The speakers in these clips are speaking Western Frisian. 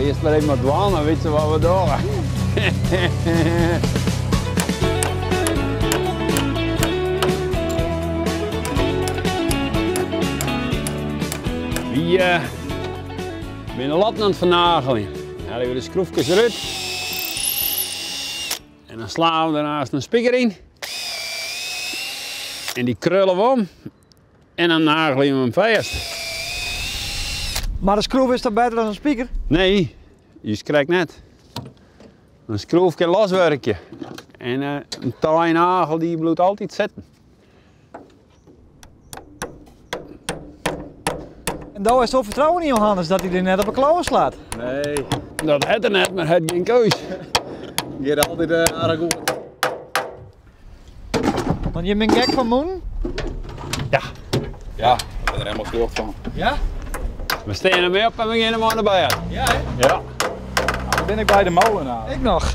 we earst mar even wat dwaan, dan witte se wat we dogge. Wy binne latten oan it fernageljen. Dan helje we de skroefkes derút. En dan slaan we der aanst in spiker yn. En dy krulle we om. En dan nagelje we him fêst. Mar de skroef is toch better dan in spiker? Nee, just krekt net. In skroef kin loswurkje. En in taaie nagel dy bliuwt altyd sitten. En do hast wol fertrouwen yn Johannes dat hy dy net op 'e klauwen slaat? Nee, dat hat er net, mar hy hat gjin keus. Giet altyd aardich goed. Want jim binne gek fan mûnen? Ja. Ja, ik bin der helemaal sljocht fan. Ja? We stean ermei op en we gean mei nei bêd. Ja, hè? Ja. Dan bin ik by de molenaar. Ik noch.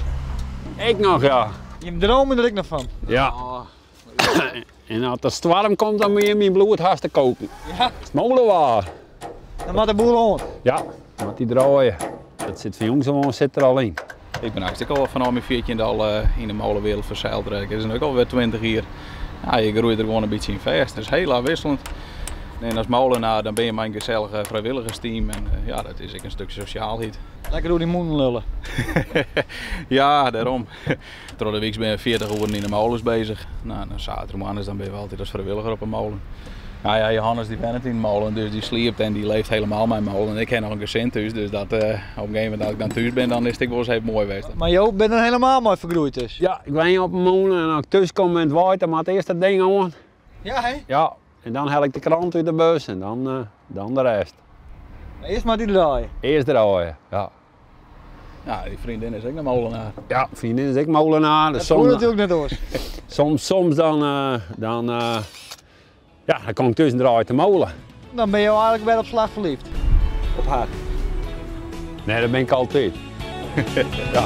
Ik noch, ja. Jim dromen der ek noch fan? Ja. En as der stoarm komt, dan begjint myn bloed hast te koken. Ja. Molewaar. Dan moat de boel oan. Ja, moat dy draaie. Dat sit fan jongs af oan sit der al yn. Ik bin eigentlik al fanôf myn fjirtjinde al yn de molewereld ferseild rekke. Dat is nu ek alwer 20 jier. Ja, je groeie der gewoan in bytsje yn fêst. Dat is hiel ôfwisseljend. En as molenaar dan bin je mei in gesellich frijwilligersteam en ja, dat is ek in stuk sosjaalheid. Lekker oer dy mûnen lulle. Ja, dêrom. Troch de wyks binne we 40 oeren yn de molens bezich. No, dan saterdeitemoarns dan binne we altyd as frijwilliger op 'e molen. Nou ja, Johannes dy wennet yn de molen, dus dy sliept en dy leeft helemaal mei molen. En ik ha noch in gesin thús, dus dat, op in gegeven momint dat ik dan thús bin, dan is it ek wol ris even moai west. Mar jo binne der helemaal mei fergroeid dus? Ja, ik wenje op 'e mûne en as ik thús kom en it waait, dan moat earst dat ding oan. Ja, hè? Ja, en dan hel ik de krant út de bus en dan, dan de rest. Mar earst moat dy draaie? Earst draaie, ja. Ja, dy freondin is ek noch molenaar. Ja, freondin is ek molenaar. Dat koe natuerlik net oars. Soms, soms dan, dan, ja, dan kom ik thús en draait de molen. Dan binne jo eigentlik wer op slach ferliefd op har? Nee, dat bin ik altyd. Ja.